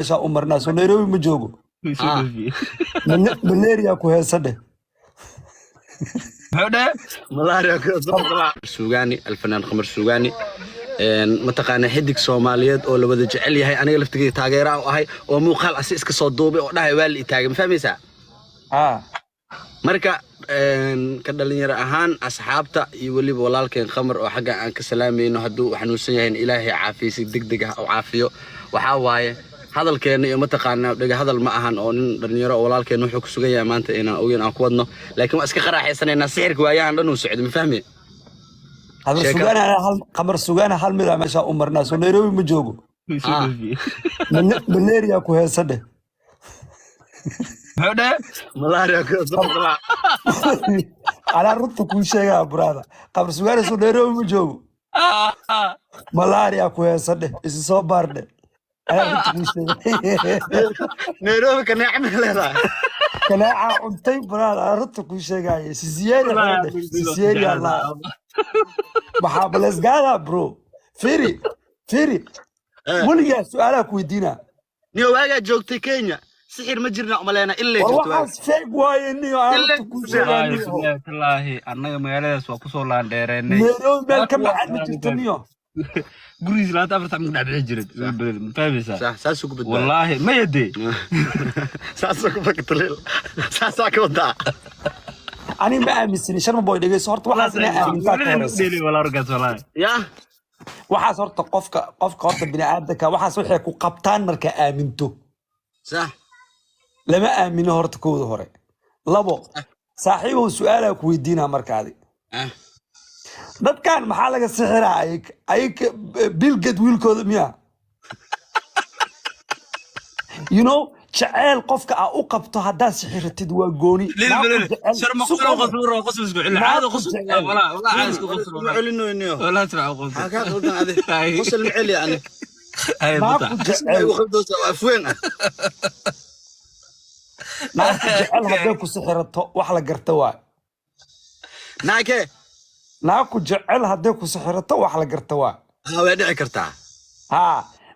Meesha u marnaa, soo Nairobi ma joogo. Ah. Malaria ku heesa dheh. Muxuu dheh? Malaria. Suugaani, Alfanaan Qamar Suugaani, mataqaanaa, xidig Soomaaliyeed oo la wada jecel yahay, aniga laftigeyga taageera u ahay, oo muuqaal asi iska soo duubay oo dhahay waa la itaagay, ma fahmaysaa? Ah. Marka ka dhalinyaro ahaan, asxaabta iyo weliba walaalkeen Qamar oo xagga aan ka salaamayno, hadduu uu xanuunsan yahay Ilaahay caafiyo, si deg deg ah u caafiyo. Waxaa waaye hadalkeena iyo mataqaanaa dhega hadal ma ahan oo nin dhalinyaro oo walaalkeen wuxuu ku sugan yahay maanta inaan ogeyn aan ku wadno, laakiin waa iska qaraaxaysanaynaa. Sixirka waayahan dhan uu socdo, ma fahmi? Qamar Sugaani, hal Qamar Sugaani, hal mid meesha u marnaa, soo Nairobi ma joogo. Ah. Malaria ku heesa dheh. Muxuu dheh? Malaria. Anaa runta kuu sheegaa, brother. Qamar Sugaani soo Nairobi ma joogo. Ah. Malaria ku heesa dheh, isi soo baar dheh. Anaa runta kuu sheegay. Nairobi kaneeca ma leedahay? Kanaaca cuntay, brother. Anaa runta kuu sheegaya, sisiyeeri xira dheh, sisiyeeri Allah. Maxaa balesgaada, bro? Firi, firi, weligaa su-aalaha ku weydiinaa. Niyo, waagaa joogtay Kenya sixir ma jirna umaleena ilay War jirto waaga. Waxaas fake waaye, niyo. Anaa runta kuu sheegaa. Wallaahi. Niyo. Billaahi tallaahi, annaga magaaladaas waa kusoo laandheereennay. Nairobi meel ka macaan ma jirto, niyo. Gurigiis 24 saac ma dhex bixi jirin, ma fahmaysaa? Sax, saasuu ku badbaada. Wallaahi maya dee. Saasuu ku fakataliil, saasaa ka wadaa. Ani ma aaminsani. Sharma Boy, dhegeyso horta, waxaas inaa aamintaa ka horeysa. Dheeli walaa warkaas, wallaahi. Ya. Waxaas horta qofka horta bini'aadanka waxaas waxay ku qabtaan markaa aaminto. Lama aamino horta kowda hore. Labo, saaxiibow, su-aalaa ku weydiinaa markaadi. Ah. Dadkan maxaa laga sixiraa? Ayag Bill Gates wiilkooda miya? Jaceyl qofka aa u qabto haddaad sixiratid waa gooni. Lil Naag ku lil jecel sharma sug qosol oga. Qosol qosol isku cil Naag caado ku qosol jecel. Walaa walaa caado isku qosol. Ma celinoyniyo. Walaa tismac qosol. Maxaa kaa qaldan adi? Qosol ma celi ani. Hay. Naag buta ku jecel. Igu qabdoosa waa afweyn ah. Naag ku jecel hadday ku sixirato, wax la garta waa. Naake? Naag ku jecel hadday ku sixirato, wax la garta waa. Ha, way dhici kartaa. Ha,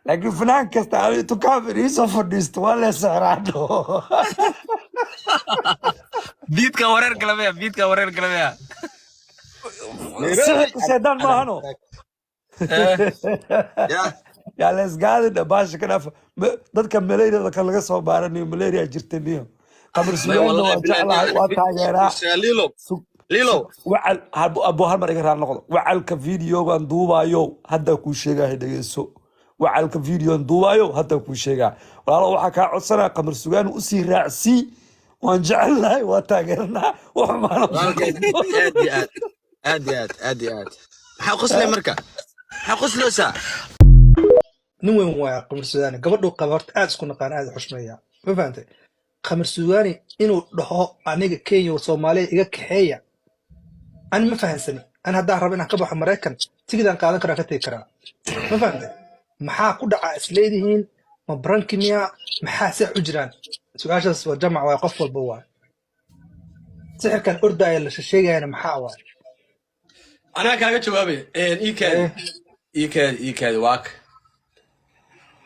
laakiin fanaan kasta aniga intuu kaafir iisoo fadhiisto waa lee sixiraadho. Biidka wareer galamaya, biidka wareer galamaya. Sixirku shaydaan maahano. Ya. Yaa leesgaadin baasha ka dhaaf. Dadka malariada kan laga soo baaranayo, malaria jirta, niyo. Qamar May Sugaanna wallahi waa jeclahay, waa taageeraa. Lilo. Lilo. Wacal abu hal mar iga raal noqdo. Wacalka videogan duubaayo haddaa kuu sheegahay, dhegeyso. Wacalka videogan duubaayo haddaa kuu sheegaa. Walaalo, waxaa kaa codsanaya Qamar Sugaan usii raacsii. Waan jecelnahay, waa taageernaa, wax maana. Walaalkay, aad iyo aad, aad iyo aad, aad iyo aad. Maxaa qoslay marka? Maxaa qosleysaa? Nin weyn waaya Qamar Suudaani. Gabadhuu qaba horta aad isku naqaan, aad u xushmeeya, ma fahantay? Qamar Suudaani inuu dhaho aniga Kenya oo Soomaaliya iga kaxeeya, ani ma fahansani. Ani haddaan rabo inaan ka baxo Maraykan, tigidaan qaadan karaa, ka tegi karaa, ma fahantay? Maxaa ku dhacaa isleedihiin? Ma prank-i miyaa? Maxaa seex u jiraan? Su-aashaas waa jamac waay, qof walba waay. Sixirkan ordaaya la sheegayana maxaa waay? Anaa kaaga jawaabaya. Ii kaadi, ii kaadi, ii kaadi. Waak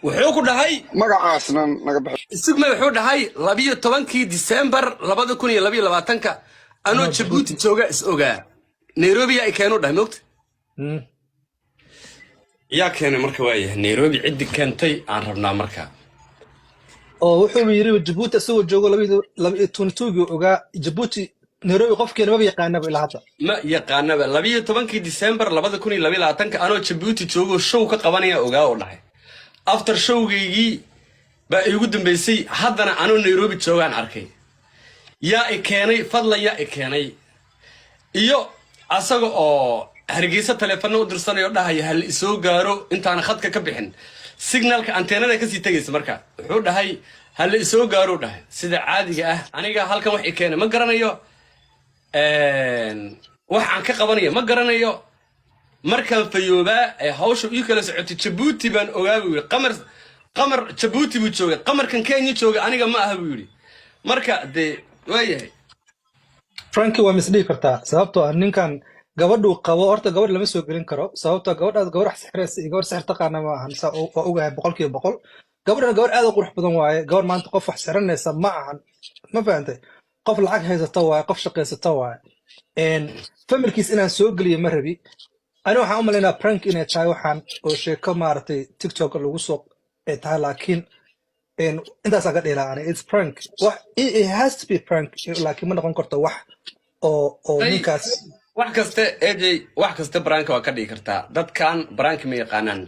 wuxuu ku dhahay Magacaasna naga bixi. Isugma wuxuu dhahay 12-kii Disembar 2022-ka anoo Jabuuti jooga is ogaa, Nairobi yaa i keenu dhahay, mogta? Yaa keenay marka? Waayahay, Nairobi ciddi keentay aan rabnaa marka. Oo wuxuu yiri Jabuuti isagoo joogo 22-gii ogaa Jabuuti, Nairobi qofkeena maba yaqaanaba ilaa hadda. Ma yaqaanaba. 12-kii Disembar 2022-ka anoo Jabuuti joogo show ka qabanaya ogaa oo dhahay. After showgaygii baa iigu dambeysay, haddana anoo Nairobi joogaan arkay. Yaa i keenay fadlan? Yaa i keenay? Iyo asaga oo Hargeysa taleefano u dirsanayo, dhahaya hal isoo gaaro intaana khadka ka bixin, signalka anteenada kasii tegaysa. Marka wuxuu dhahay hala isoo gaaro dhahay. Sida caadiga ah, aniga halkan wax i keenay ma garanayo, wax aan ka qabanayo ma garanayo. Markaan fayoobaa ee hawsha ii kala socotay, Jabuuti baan ogaa buu yidhi. Qamar, Qamar Jabuuti buu joogay, Qamarkan Kenya joogay aniga ma aha buu yidhi. Marka dee waayahay. Franki waa misdhihi kartaa, sababtoo ah ninkan gabadhuu qabo horta gabadh lama soo gelin karo, sababtoo ah gabadhaas gabar wax sixiraysa iyo gabar sixir taqaana ma ahan. Saa waa ogahay 100%. Gabadhana gabar aad u qurux badan waaye. Gabar maanta qof wax xiranaysa ma ahan, ma fahantay? Qof lacag haysata waaye, qof shaqaysata waaye. Familkiis inaan soo geliyo ma rabi. Ani waxaan u malaynaa prank inay tahay waxaan oo sheeko maaragtay TikTok lagu soo ay tahay, laakiin intaasaan ka dhihi lahaa ani it's prank. Wax it has to be prank, laakiin ma noqon karto wax oo Ay, ninkaas. Wax kaste, AJ, wax kaste prank-ka waa ka dhigi kartaa. Dadkan prank-ka ma yaqaanaan.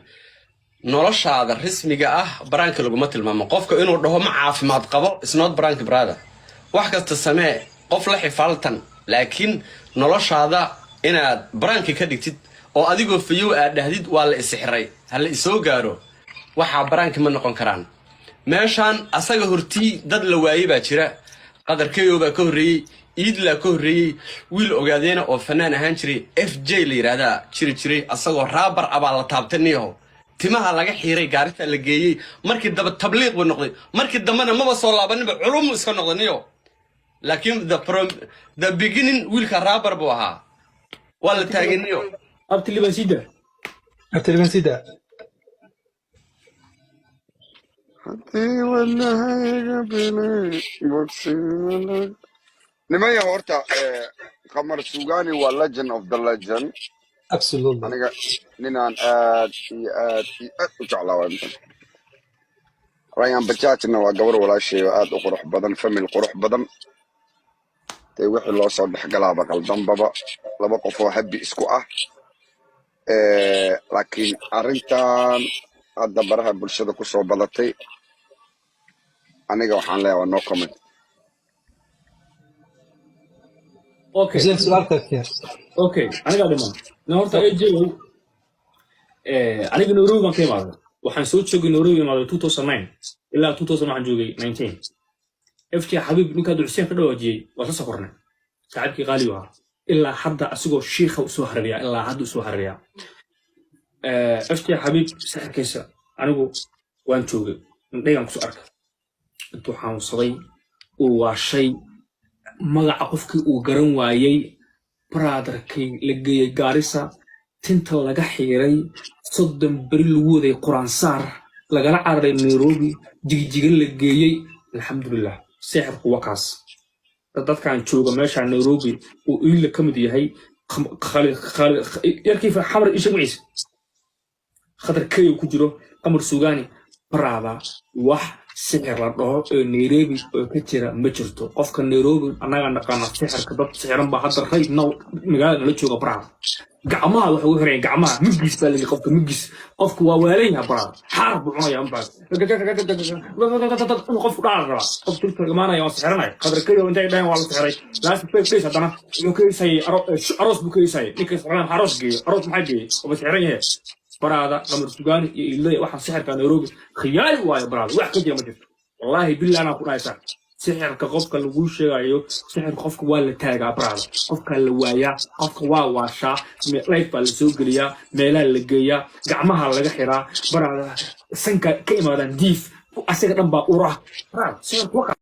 Noloshaada rasmiga ah prank-ka laguma tilmaamo. Qofka inuu dhaho ma caafimaad qabo is not prank, brother. Wax kasta samee, qof la xifaaltan, laakiin noloshaada inaad prank-ki ka dhigtid oo adigoo fayow aad dhahdid waa la isixiray, ha la isoo gaaro, waxaa prank-ki ma noqon karaan. Meeshaan asaga hortii dad la waayey baa jira. Qadarkeyo baa ka horreeyey, Iidlaa ka horreeyey, wiil ogaadeena oo fanaan ahaan jiray, FJ la yidhaahdaa jiri jiray, asagoo raabar ah baa la taabtay niyaho, timaha laga xiiray, gaaritaa la geeyey. Markii dambe tabliiq buu noqday, markii dambena maba soo laabaninba, culumu iska noqday niyo. Laakiin from the beginning wiilka raabar buu ahaa, waa la taagay niyo. Abti Liban sida. Abtilibansida. Haddii wadnahayga bilay bogsiina. Nimaya, horta Qamar Sugani waa legend of the legend. Absolutely. Aniga ninaan aad iyo aad iyo aad u jeclaa waa intan. Rayan Bajajna waa gabar walaashay oo aad u qurux badan, family qurux badan. Dee wixii loo soo dhexgalaaba qaldanbaba, laba qof oo happy isku ah. Laakiin arrintan hadda baraha bulshada kusoo badatay, aniga waxaan leeyahay waa no comment. Okay. Xuseen, su-aalka keen. Okay, anigaa dhiman na horta. AJ, aniga Nairobi baan ka imaaday. Waxaan soo joogay Nairobi, imaaday 2009 ilaa 2000 waxaan joogay 19. FJ Xabiib, ninkaa Xuseen ka dhawaajiyey, waa soo sokornay, saaxiibkii qaaligu ahaa. Ilaa hadda asigoo shiikha usoo harabiyaa, ilaa hadda usoo harabiyaa. FJ Xabiib sixirkiisa anigu waan joogay, indhaygaan kusoo arkay intuu xanuunsaday, uu waashay, magaca qofkii uu garan waayey, brother-kii la geeyey Gaarisa, tinta laga xiiray, 30 beri lagu waday quraansaar, lagala cararay Nairobi, Jigjiga la geeyey. Alxamdulilah, sixirku waa kaas. Dadkan jooga meesha Nairobi uu iila ka mid yahay, yarkii Xamar isha magaciisa Khatar Keyo ku jiro, Qamar Sugaani, brother, wax sixir la dhaho ee Nairobi oo ka jira ma jirto. Qofka Nairobi annagaa naqaana sixirka. Dad sixiran baa hadda right now magaalada nala jooga, brother. Gacmaha waxa ugu xiraya gacmaha migis baa lagi qofka migis. Qofku waa waalan yaha, brother, xaar buu cunaya unbaa inuu qofku dhaal rabaa. Qof tilka imaanaya waa sixiranaya. Khadar Keyo intay dhaheen waa la sixiray last 5 days, haddana wuxuu ka heysayay aroos buu ka heysayay. Ninka sixiran maxaa aroos geeyey? Aroos maxaa geeyey? Oba sixiran yahay, brother. Qamar Sugaani iyo Ilay, waxaan sixirka Nairobi khiyaali waayo, brother. Wax ka jira ma jirto, wallaahi billah anaa ku dhahaysaa. Sixirka qofka laguu sheegayo, sixirka qofka waa la taagaa, brother. Qofkaa la waayaa, qofka waa waashaa, life baa la soo geliyaa, meelaa la geeyaa, gacmaha laga xiraa, brother, sanka ka imaadaan diif, asaga dhan baa ura, brother. Sixirka waa